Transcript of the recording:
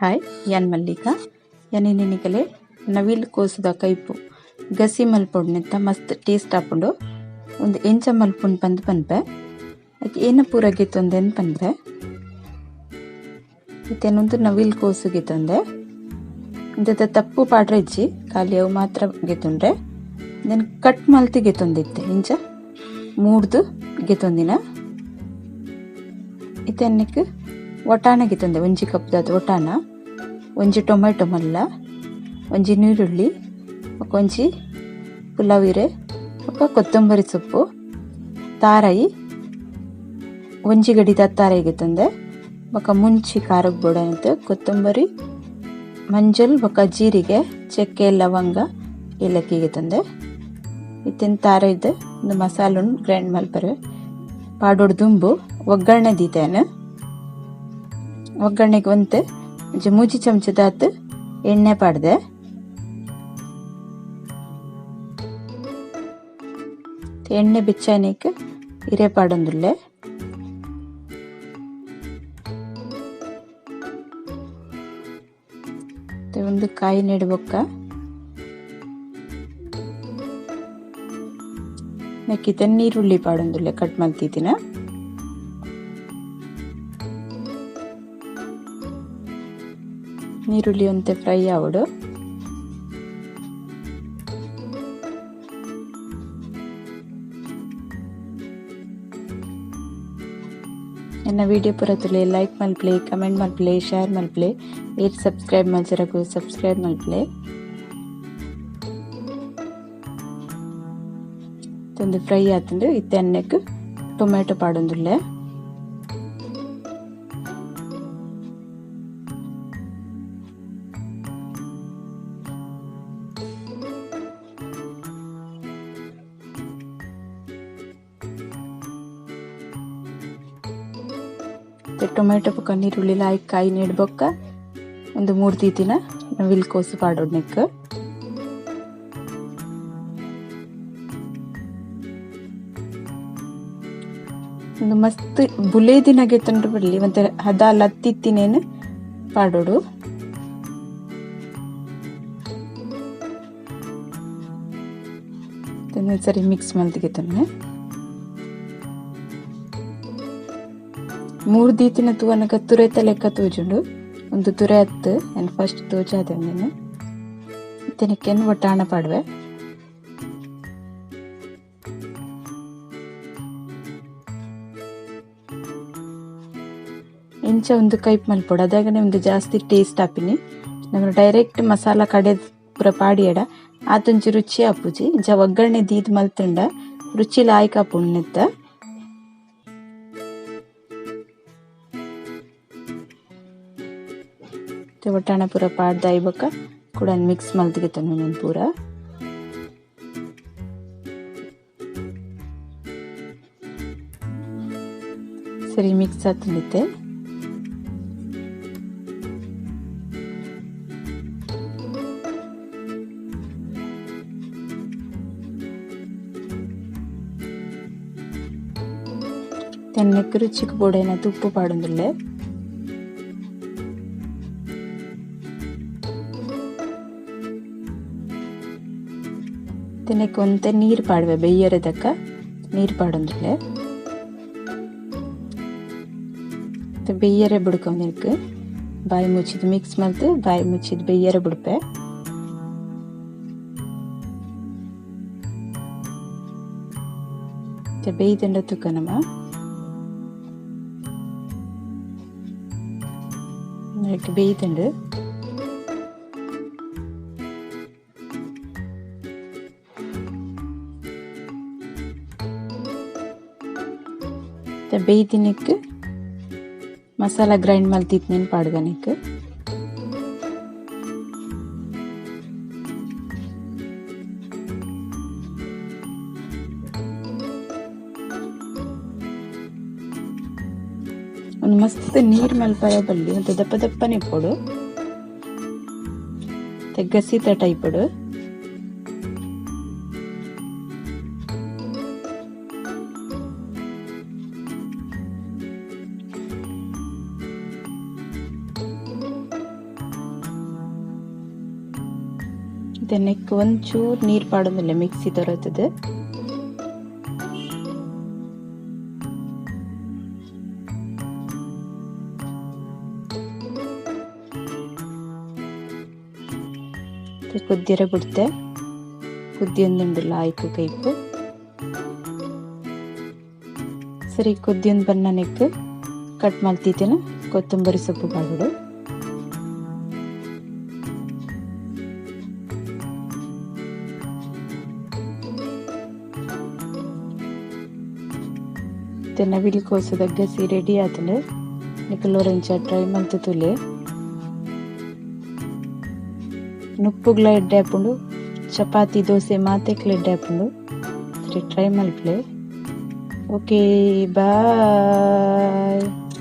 Hi, ಯಾನ್ ಮಲ್ಲಿಕಾ. ಯಾನ್ ನವಿಲ್ ಕೋಸುದ ಕೈಪು ಗಸಿ ಮಲ್ಪೊಡ್ನೆತ್ತ ಮಸ್ತ್ ಟೇಸ್ಟ್ ಆಪುಂಡು. ಒಂದು ಎಂಚ ಮಲ್ಪುನ್ ಪಂದ್ ಪನ್ಪೆ ಅಕ್ ಏನ ಪೂರ ಗೆತ್ತೊಂದೆನ್ ಪನ್ಪೆ. ಇತ್ತೇನೊಂದು ನವಿಲ್ ಕೋಸು ಗೆತ್ತೊಂದೆ. ಇಂದೆತ ತಪ್ಪು ಪಾಡ್ರೆ ಇಜ್ಜಿ, ಖಾಲಿ ಅವು ಮಾತ್ರ ಗೆತ್ತೊಂಡ್ರೆ. ದೆನ್ ಕಟ್ ಮಲ್ತಿ ಗೆತ್ತೊಂದಿತ್ತೆ ಇಂಚ ಮೂಡ್ದು ಗೆತ್ತೊಂದಿನ. ಇತ್ತೆನ್ನಿಕ್ ಒಟಾಣ ಗೆತ್ತೊಂದೆ, ಒಂಜಿ ಕಪ್ ದಾತ್ ಒಟಾಣ, ಒಂಜಿ ಟೊಮೆಟೊ ಮಲ್ಲ, ಒಂಜಿ ನೀರುಳ್ಳಿ, ಒಂಜಿ ಪುಲಾವ್ ಇರೆ, ಬೊಕ್ಕ ಕೊತ್ತಂಬರಿ ಸೊಪ್ಪು, ತಾರಾಯಿ, ಒಂಜಿ ಗಡಿದ ತಾರಾಯಿ ಗೆತ್ತೊಂದೆ, ಬೊಕ್ಕ ಮುಂಚಿ ಖಾರಕ್ ಬೋಡಂತ ಕೊತ್ತಂಬರಿ, ಮಂಜಲ್ ಬೊಕ್ಕ ಜೀರಿಗೆ, ಚಕ್ಕೆ, ಲವಂಗ, ಏಲಕ್ಕಿ ಗೆತ್ತೊಂದೆ. ಇತ್ತಿನ ತಾರಾಯ್ದು ಒಂದು ಮಸಾಲನ್ ಗ್ರೈಂಡ್ ಮಲ್ಪರೆ ಪಾಡೋಡು ದುಂಬು ಒಗ್ಗರಣೆ ದೀತೇನೆ. ಒಗ್ಗರಣೆಗೆ ಒಂತೆ ಒಂಜಿ ಮೂಜಿ ಚಮಚದಾತ್ ಎಣ್ಣೆ ಪಾಡ್ದೆ. ಎಣ್ಣೆ ಬೆಚ್ಚಾನೆಕ್ ಇರೆ ಪಾಡೊಂದುಲ್ಲೆ. ಒಂದು ಕಾಯಿ ನೆಡುಬೊಕ್ಕ ನೆಕ್ಕಿತ ನೀರುಳ್ಳಿ ಪಾಡೊಂದುಲ್ಲೆ ಕಟ್ ಮಲ್ತಿದಿನ. ನೀರುಳ್ಳಿ ಒಂತೆ ಫ್ರೈ ಆವಡು. ಎನ್ನ ವಿಡಿಯೋ ಪೂರ ಲೈಕ್ ಮಲ್ಪಲೆ, ಕಮೆಂಟ್ ಮಲ್ಪಲೆ, ಶೇರ್ ಮಲ್ಪಲೆ, ಏರ್ ಸಬ್ಸ್ಕ್ರೈಬ್ ಮಲ್ಚರಗು ಸಬ್ಸ್ಕ್ರೈಬ್ ಮಲ್ಪಲೆ. ಒಂದು ಫ್ರೈ ಆತಂದ್ರೆ ಇತ್ತೆ ಅನ್ನಕ್ಕೆ ಟೊಮೆಟೊ ಪಾಡೊಂದುಲ್ಲೆ. ಟೊಮೆಟೊ ಪಕ್ಕ ನೀರುಳ್ಳಿ ಲಾಯ್ಕ್ ಕಾಯಿ ನೆಡ್ಬೊಕ್ಕ ಒಂದು 3 ದಿನ ನವಿಲ್ ಕೋಸು ಪಾಡೋಡ್ನೆಕ್. ಒಂದು ಮಸ್ತ್ ಬುಲೆ ದಿನ ಗೆತ್ತೊಂಡ್ರೆ ಬರ್ಲಿ ಮತ್ತೆ ಹದ ಲತ್ತಿತ್ತಿನೇನು ಪಾಡೋಡು. ಸರಿ ಮಿಕ್ಸ್ ಮಲ್ತಿಗೆತ್ತೊಂಡೆ. 3 ದೀತಿನ ತೂವನಗ ತುರೆತ ಲೆಕ್ಕ ತೋಜುಂಡು. ಒಂದು ತುರೆ ಹತ್ತು ನಾನು ಫಸ್ಟ್ ತೋಜಾದೆ ನೀನು. ಇತ್ತನಿಕ್ಕೆನ್ ಒಟ್ಟಾಣ ಪಾಡುವೆ. ಇಂಚ ಒಂದು ಕೈಪ್ ಮಲ್ಪೊಡು, ಅದಾಗನೆ ಒಂದು ಜಾಸ್ತಿ ಟೇಸ್ಟ್ ಆಪಿನಿ. ನಮ್ಮ ಡೈರೆಕ್ಟ್ ಮಸಾಲ ಕಡೆ ಪೂರ ಪಾಡಿಯಡ ಆತೊಂಜಿ ರುಚಿ ಆಪುಜಿ. ಇಂಚ ಒಗ್ಗರಣೆ ದೀದ್ ಮಲ್ತುಂಡ ರುಚಿ ಲಾಯ್ಕ ಆಪುಂಡು. ಒಟ್ಟಾಣ ಪೂರ ಪಾಡ್ದ ಬೊಕ್ಕ ಕೂಡ ಮಿಕ್ಸ್ ಮಲ್ತಿಗೆತ್ತೊಂದು ಪೂರ. ಸರಿ ಮಿಕ್ಸ್ ಆತಂದಿತ್ತೆ. ತೆನ್ನೆಕ್ ರುಚಿಗೆ ಬೋಡೇನ ಉಪ್ಪು ಪಾಡೊಂದುಲ್ಲೆ. ತಿನ್ನಕ್ಕೆ ಒಂತೆ ನೀರು ಪಾಡುವೆ, ಬೆಯ್ಯರೆ ತಕ್ಕ ನೀರು ಪಾಡೊಂದುಲ್ಲೆ. ಬೆಯ್ಯರೆ ಬುಡ್ಕೊಂದಿನಕ್ ಬಾಯಿ ಮುಚ್ಚಿದ್ ಮಿಕ್ಸ್ ಮಲ್ತು ಬಾಯಿ ಮುಚ್ಚಿದ್ ಬೆಯ್ಯರೆ ಬುಡ್ಪೆ. ಬೇಯ್ದಂಡ ತುಕ್ಕನಮ್ಮ ಬೇಯ್ದಂಡು. ಬೇಯ್ದಿನಕ್ಕೆ ಮಸಾಲ ಗ್ರೈಂಡ್ ಮಲ್ತಿತ್ನೇನು ಪಾಡ್ಗನಿಕ್. ಒಂದು ಮಸ್ತ್ ನೀರು ಮಲ್ಪರೆ ಬಲ್ಲಿ ಒಂದು ದಪ್ಪ ದಪ್ಪನೆ ಇಪ್ಪೊಡು, ಗಸಿತ ಟೈಪಡು. ಇತ್ತೆ ನೆಕ್ಕ್ ಒಂಚೂರು ನೀರ್ ಪಾಡೊಂದುಲ್ಲೆ ಮಿಕ್ಸಿ ದೊರತುದು. ಕೊದ್ದಿಯರ ಬುಡ್ತೆ ಕುದ್ದಿಯೊಂದುಂಡು ಲಾಯ್ಕ್ ಕೈಪು. ಸರಿ ಕೊದ್ದಿಯೊಂದು ಬನ್ನನೆಕ್ ಕಟ್ ಮಲ್ತಿತ್ತಿನ ಕೊತ್ತಂಬರಿ ಸೊಪ್ಪು ಪಾಡೊಡು. ನವಿಲು ಕೋಸುದ ಗಸಿ ರೆಡಿ ಆತುಂಡು. ನಿಕುಲು ಒರೆಂಚ ಟ್ರೈ ಮಲ್ತ್ ತೂಲೆ. ನುಪ್ಪುಗ್ಲ ಎಡ್ಡೆ ಆಪುಂಡು, ಚಪಾತಿ ದೋಸೆ ಮಾತೆಕ್ಲ ಎಡ್ಡೆ ಆಪುಂಡು. ಸರಿ ಟ್ರೈ ಮಲ್ಪುಲೆ. Okay bye.